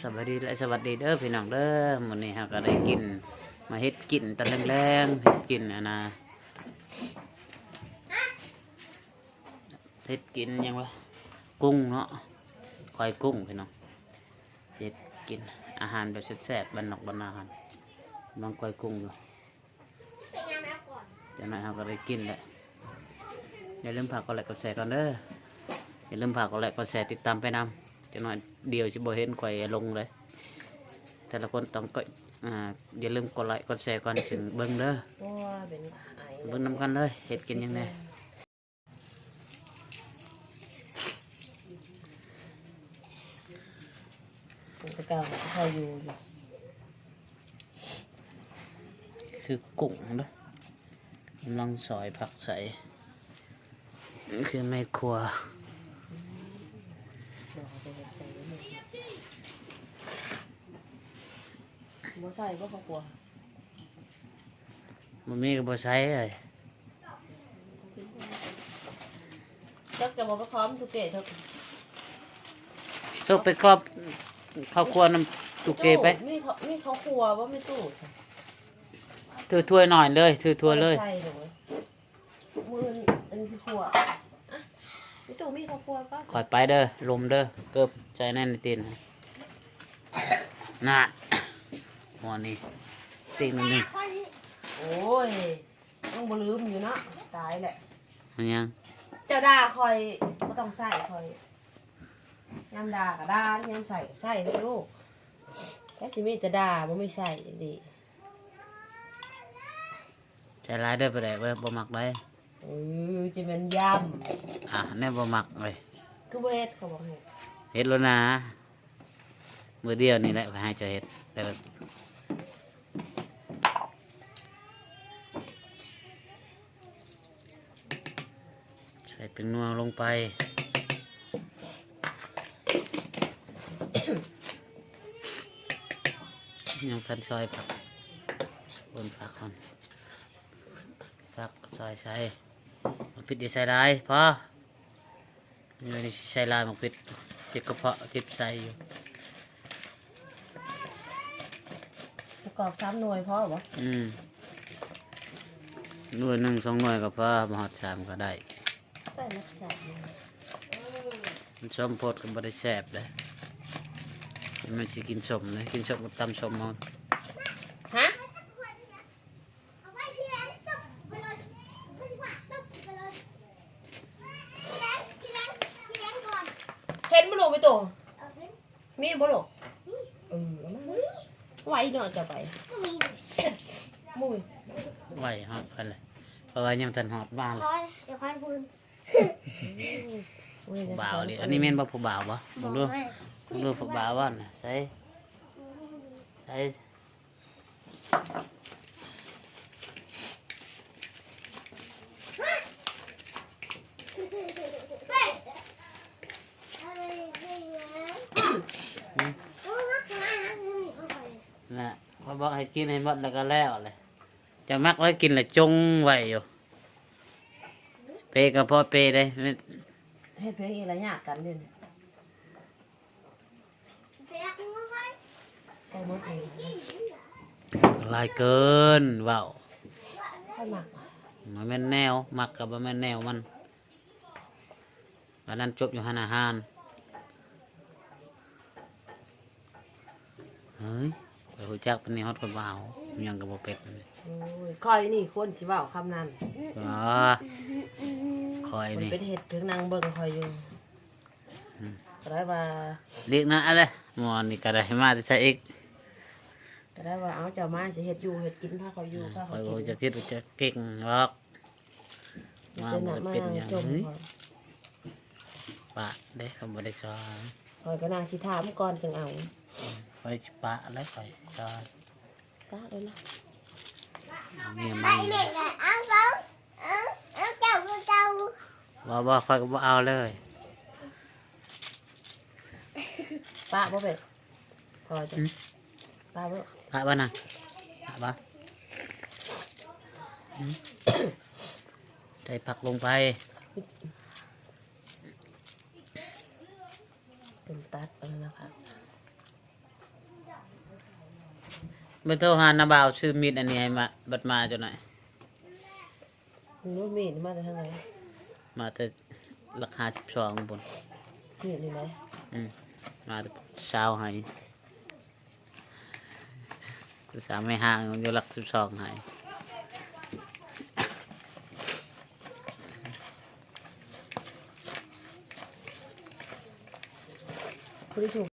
ສະບາຍດີ ແລະ ສະຫວັດດີເດີພີ່ນ້ອງເດີ. ມື້ນີ້ເຮົາກໍໄດ້ກິນ ມາເຮັດກິນຕອນແລງໆ ເຮັດກິນອັນນ່າ ເຮັດກິນຫຍັງວະ ກຸ້ງເນາະ ກ້ອຍກຸ້ງພີ່ນ້ອງ. ເຮັດກິນອາຫານແບບແຊບໆ ບ້ານນອກບ້ານນາຫັ້ນ ກຳລັງກ້ອຍກຸ້ງຢູ່. ຈັກໜ້ອຍເຮົາກໍໄດ້ກິນແຫຼະ. ຢ່າລືມຝາກກົດໄລກົດແຊກ່ອນເດີ. ຢ່າລືມຝາກກົດໄລກົດແຊ ຕິດຕາມໄປນຳ. ຈັກໜ້ອຍດຽວຊິບໍ່ເຫັນຂ້ອຍລົງເລີຍ. ແຕ່ລະຄົນຕ້ອງກໍ ອ່າ ຢ່າລືມກົດໄລກົດແຊກ່ອນຈຶ່ງເບິ່ງເດີ. ໂອ້ຍ ເປັນໄອ ເບິ່ງນຳກັນເລີຍ ເຮັດກິນຫຍັງແດ່. ແຕ່ເກົ່າເຂົາຢູ່ ຄືກຸ້ງເນາະ ກຳລັງຊອຍຜັກໃສ່ ຄືແມ່ຄົວ. ບໍ່ໃສ່ບໍ່ເຂົ້າຄົວ? ບໍ່ມີກໍບໍ່ໃສ່ເອີຍ. ຈັກຈະບໍ່ໄປຄອມຕູເກເຖິກ ໂຊກໄປຄອບເຂົ້າຄົວນຳຕູເກໄປ. ມີເຂົ້າ ມີເຂົ້າຄົວບໍ່ແມ່ຕູ້? ຖືຖ້ວຍໜ້ອຍເລີຍ ຖືຖ້ວຍເລີຍ. ມື້ອື່ນອັນຄືຄົວ ອະ ມີຕູ້ມີເຂົ້າຄົວປະ? ຂ້ອຍໄປເດີ ລົມເດີ ເກີບໃສ່ແໜ້ນຕີນ. ນະ ໝໍນີ້ ຕີນໜຶ່ງ. ໂອ້ຍ ຍັງບໍ່ລືມຢູ່ເນາະ. ຕາຍແຫຼະ. ມັນຫຍັງ? ເຈົ້າດ່າຂ້ອຍ ບໍ່ຕ້ອງໃສ່ຂ້ອຍ. ຍາມດ່າກໍດ່າ ຍາມໃສ່ກໍໃສ່ເດີລູກ. ແຕ່ຊິມີແຕ່ດ່າ ບໍ່ມີໃສ່ອີ່ຫຼີ. ໃສ່ຫຼາຍເດີປາແດກເດີ ບໍ່ມັກເດ້. ເອີ ຈະແມ່ນຢຳ. ອ່າ ແນວບໍ່ມັກເວີຍ. ຄືບໍ່ເຮັດ ເຂົາບອກໃຫ້ເຮັດ. ເຮັດໂລດນາ. ມື້ດຽວນີ້ແຫຼະ ຂ້ອຍໃຫ້ເຈົ້າເຮັດ. ແຕ່ລະ ໃສ່ແປ້ງນົວລົງໄປ. ຍັງທັນຊອຍຜັກ ຄົນຜັກກ່ອນ ຜັກຊອຍໃສ່. ໝາກພິກຢ່າໃສ່ຫຼາຍ ພໍ. ນີ້ໃສ່ຫຼາຍໝາກພິກ ເຈັບກະເພາະ ເຈັບໄສ້ຢູ່. ປະກອບສາມໜ່ວຍພໍບໍ່? ອືມ ໜ່ວຍໜຶ່ງ ສອງໜ່ວຍກໍພໍ ບໍ່ຮອດສາມກໍໄດ້. ໃສ່ໝົດສາມໜ່ວຍ ມັນສົ້ມໂພດກໍບໍ່ໄດ້ແຊບເດ້. ມັນຊິກິນສົ້ມເດ້ ກິນສົ້ມກັບຕຳສົ້ມເອົາ. ຮະ? ເຫັນບໍ່ລູກ ມີໂຕ ມີບໍ່ລູກ? ເອີ ເອົາມາ ໄວເນາະ ເຈົ້າໄປ ບໍ່ມີ ບໍ່ມີ ໄວຮອດເພິ່ນແຫຼະ ເພາະວ່າຍັງທັນຮອດບ້ານ. ຜູ້ບ່າວນີ້ ອັນນີ້ແມ່ນບໍ່ຜູ້ບ່າວບໍ່? ເບິ່ງດູ ເບິ່ງດູຜູ້ບ່າວບໍ່ນະ ໃສ ໃສ? ນະ ຂ້ອຍບອກໃຫ້ກິນໃຫ້ໝົດແລ້ວກໍແລ້ວແຫຼະ. ເຈົ້າມັກໄວ້ກິນລະຈົງໄວ້ຢູ່ ເປກໍພໍເປໄດ້. ເຮັດເພງອີກລະຍາກກັນເດ້. ຫຼາຍເກີນ ເວົ້າ ບໍ່ມັກ ບໍ່ແມ່ນແນວມັກ ກໍບໍ່ແມ່ນແນວມັນ. ອັນນັ້ນຈົບຢູ່ຮ້ານອາຫານ. ເຮີ້ຍ ຂ້ອຍຮູ້ຈັກປານນີ້ ຮອດຄົນເວົ້າຫຍັງກໍບໍ່ເປັນ. ໂອ້ຍ ຂ້ອຍນີ້ຄວນຊິເວົ້າຄຳນັ້ນ. ອໍ ຂ້ອຍນີ້ ມັນເປັນເຮັດເຖິງນັ່ງເບິ່ງຂ້ອຍຢູ່. ອືມ ກໍໄດ້ວ່າ ເລກນະ ອະເລ ໝໍນີ້ກໍໄດ້ມາແຕ່ໃສອີກ? ກໍໄດ້ວ່າ ເອົາ ເຈົ້າມາຊິເຮັດຢູ່ເຮັດກິນ ພາຂ້ອຍຢູ່ ອືມ ພາຂ້ອຍກິນ. ຂ້ອຍບໍ່ຮູ້ຈັກເຮັດ ບໍ່ຈັກເກັ່ງດອກ. ມາບໍ່ໄດ້ເປັນຫຍັງ. ປະເດ້ ເຂົາບໍ່ໄດ້ສອນ. ຂ້ອຍກໍໜ້າຊິຖາມກ່ອນຈຶ່ງເອົາ. ຂ້ອຍຊິປະແລ້ວ ຂ້ອຍສອນ. ປະເລີຍນະ. ເອົາເມຍໃໝ່. ເອົາ ເອົາ ເອົາເຈົ້າ ເຈົ້າ. ບໍ່ ບໍ່ ຂ້ອຍກໍບໍ່ເອົາເລີຍ. ປະບໍ່ເປັນ. ພໍ ອືມ ປະບໍ່ ປະບໍ່ນະ ປະບໍ່. ອືມ ໃສ່ຜັກລົງໄປ. ເປັນຕັດເອົານະຜັກ. ໄປໂທຫານ້າບ່າວຊື້ມີດອັນນີ້ໃຫ້ມາ ບັດມາເຈົ້າໜ້ອຍ. ໂອ້ຍ ມີດນີ້ມາແຕ່ທາງໃດ? ມາແຕ່ຫຼັກຫ້າສິບສອງພຸ້ນ. ມີດນີ້ໃດ? ອືມ ມາແຕ່ຊາວໄຮ່ ສາວແມ່ຮ້າງຢູ່ຫຼັກສິບສອງໄຮ່. ບໍ່ໄດ້ສົ່ງ.